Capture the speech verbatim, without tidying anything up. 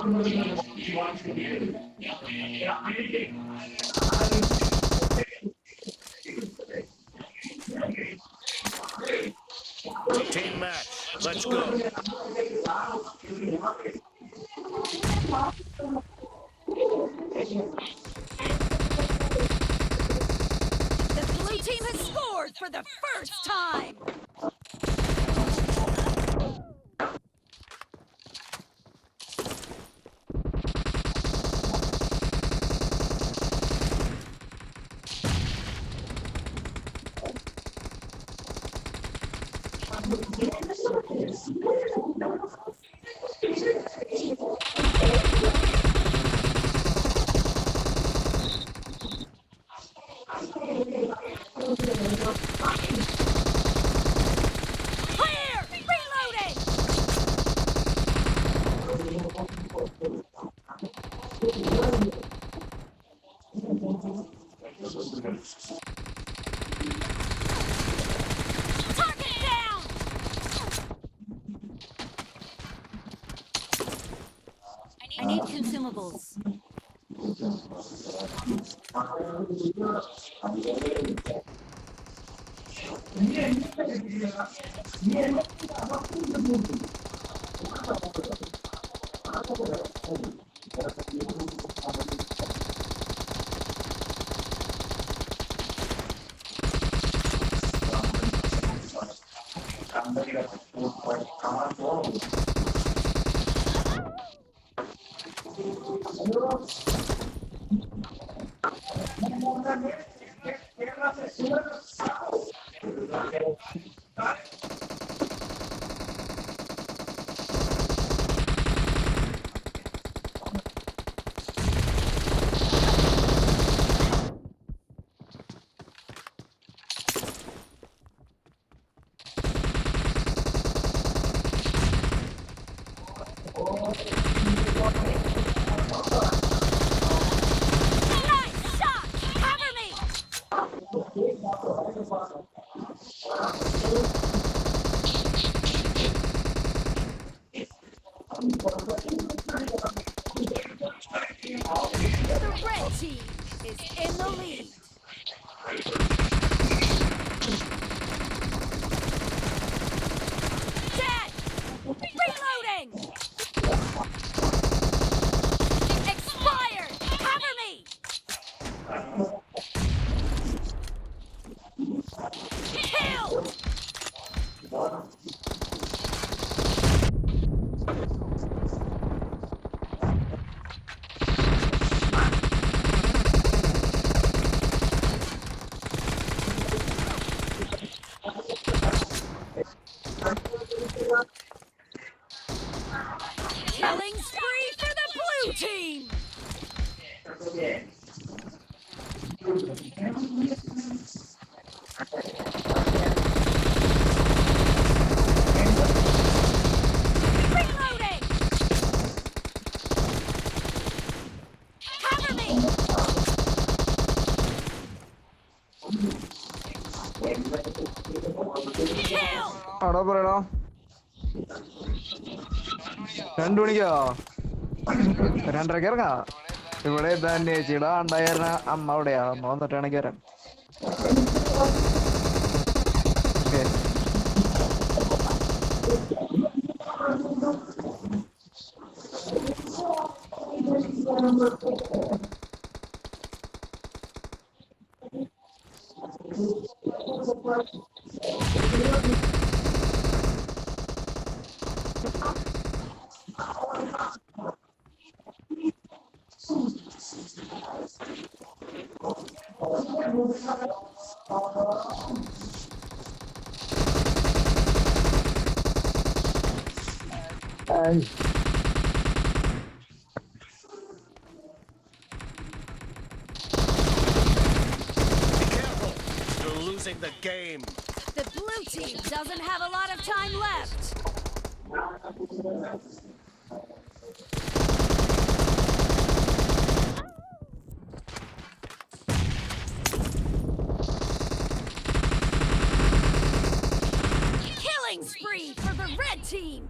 Team match. Let's go. The blue team has scored for the first time. Clear! Reloading! Target down! I need consumables. The red team is in the lead. Dead! Reloading! Expired! Cover me! Killed! Killing spree for the blue team! Reloading! Cover me! Kill! Aro bro. Randuniya. Randra kerga. Ibade dan ne chida anda yarna amma ude ya. Mau tana kera. Okay. Be careful! You're losing the game. The blue team doesn't have a lot of time left. Killing spree for the red team.